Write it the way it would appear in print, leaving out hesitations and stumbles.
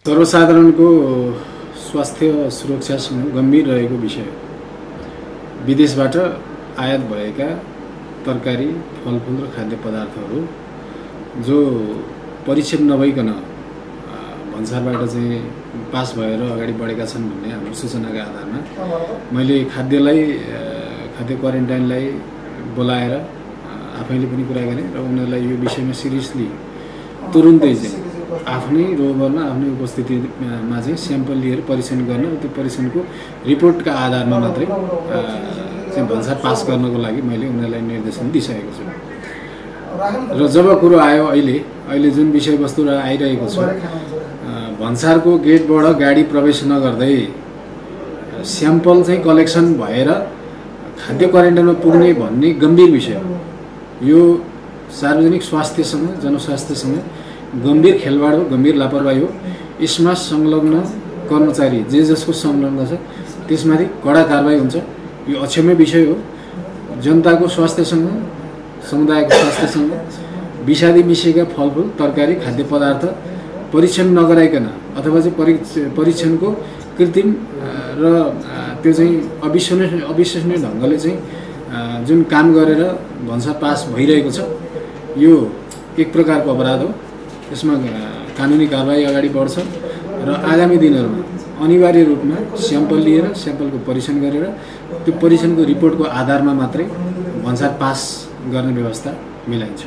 सर्वसाधारणको स्वास्थ्य सुरक्षासँग गम्भीर रहेको विषय विदेशबाट आयात भएका तरकारी, फलफुल र खाद्य पदार्थहरू जो परीक्षण नभइकन भन्सारबाट चाहिँ पास भएर अगाडि बढेका छन् भन्ने हाम्रो सूचनाका आधारमा मैले खाद्य क्वारेन्टाइनलाई बोलाएर आफैले पनि कुरा गरेँ र उनीहरूलाई यो विषयमा सिरियसली तुरुन्तै चाहिँ आफ्नै रोबरमा आफ्नै उपस्थितिमा चाहिँ स्याम्पल लिएर परीक्षण गर्न र त्यो परीक्षणको रिपोर्टका आधारमा मात्रै चाहिँ भन्सार पास गर्नको लागि मैले उनीहरूलाई निर्देशन दिइसकेको छु। र जब कुरो आयो अहिले जुन विषयवस्तु आइरहेको छ, भन्सारको गेटबाट गाडी प्रवेश नगर्दै स्याम्पल चाहिँ कलेक्सन भएर खाद्य क्वारेन्टाइनमा पुग्ने भन्ने गम्भीर विषय हो। यो सार्वजनिक स्वास्थ्यसँग, जनस्वास्थ्यसँग गम्भीर खेलवाड हो, गम्भीर लापरवाही हो। यसमा संलग्न कर्मचारी जे जसको संलग्न छ त्यसमाथि कडा कारबाही हुन्छ। यो अक्षम्य विषय हो। जनताको स्वास्थ्यसँग, समुदायको स्वास्थ्यसँग विषादी मिसिएका फलफुल, तरकारी, खाद्य पदार्थ परीक्षण नगराइकन अथवा चाहिँ परीक्षणको कृत्रिम र त्यो चाहिँ अविश्वसनीय ढङ्गले चाहिँ जुन काम गरेर भन्सार पास भइरहेको छ, यो एक प्रकारको अपराध हो। यसमा कानुनी कारबाही अगाडि बढ्छ र आगामी दिनहरूमा अनिवार्य रूपमा स्याम्पल लिएर स्याम्पलको परीक्षण गरेर त्यो परीक्षणको रिपोर्टको आधारमा मात्रै भन्सार पास गर्ने व्यवस्था मिलाइन्छ।